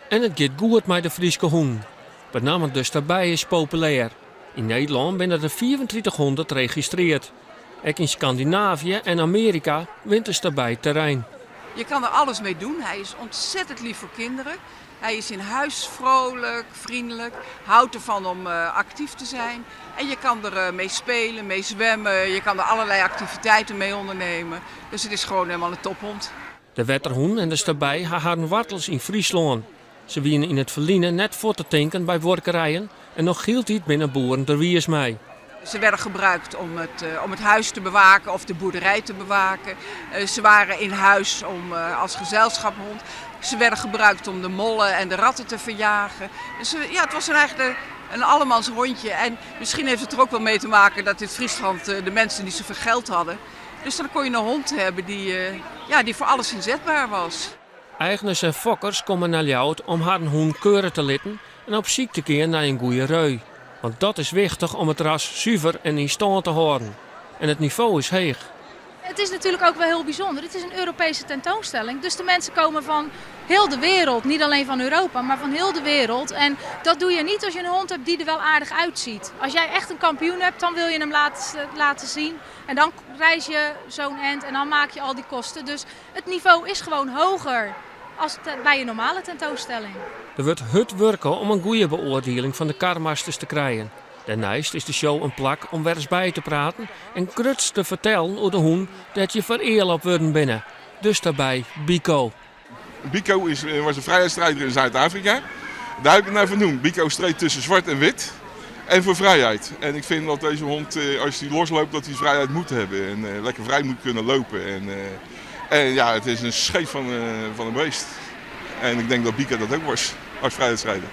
En it giet goed mei de Fryske hûnen. Benammen de stabij is populêr. Yn Nederlân binne der 3500 registreard. Ek yn Skandinavië en Amearika wint de stabij terrein. Je kan er alles mee doen. Hij is ontzettend lief voor kinderen. Hij is in huis vrolijk, vriendelijk, houdt ervan om uh, actief te zijn. En je kan er uh, mee spelen, mee zwemmen, je kan er allerlei activiteiten mee ondernemen. Dus het is gewoon helemaal een tophond. De wetterhûn en de stabij ha harren woartels yn Fryslân. Se wiene yn it ferline net fuort te tinken by buorkerijen en noch hieltyd binne boeren der wiis mei. Ze werden gebruikt om het huis te bewaken of de boerderij te bewaken. Ze waren in huis als gezelschaphond. Ze werden gebruikt om de mollen en de ratten te verjagen. Dus ja, het was eigenlijk een allemans hondje. En misschien heeft het er ook wel mee te maken dat in Friesland de mensen niet zoveel geld hadden. Dus dan kon je een hond hebben ja, die voor alles inzetbaar was. Eigners en fokkers komme nei Ljouwert om harren hûn keure te litten en op syk te gean nei in goede reu. Want dat is wichtich om it ras suver en yn stân te hâlden. En it nivo is heech. Het is natuurlijk ook wel heel bijzonder. Het is een Europese tentoonstelling. Dus de mensen komen van heel de wereld. Niet alleen van Europa, maar van heel de wereld. En dat doe je niet als je een hond hebt die er wel aardig uitziet. Als jij echt een kampioen hebt, dan wil je hem laten zien. En dan reis je zo'n end en dan maak je al die kosten. Dus het niveau is gewoon hoger als bij een normale tentoonstelling. Der wurdt hurd wurke om in goede beoardieling fan de karmasters te krijen. Dêrneist is de show in plak om wer ris by te praten en grutsk te fertellen oer de hûn dêr't je fereale op wurden binne. De stabij Biko. Biko was een vrijheidsstrijder in Zuid-Afrika. Daar heb ik het naar vernoemd. Biko streed tussen zwart en wit. En voor vrijheid. En ik vind dat deze hond, als hij losloopt, dat hij vrijheid moet hebben. En lekker vrij moet kunnen lopen. En ja, het is een scheet van een beest. En ik denk dat Biko dat ook was, als vrijheidsstrijder.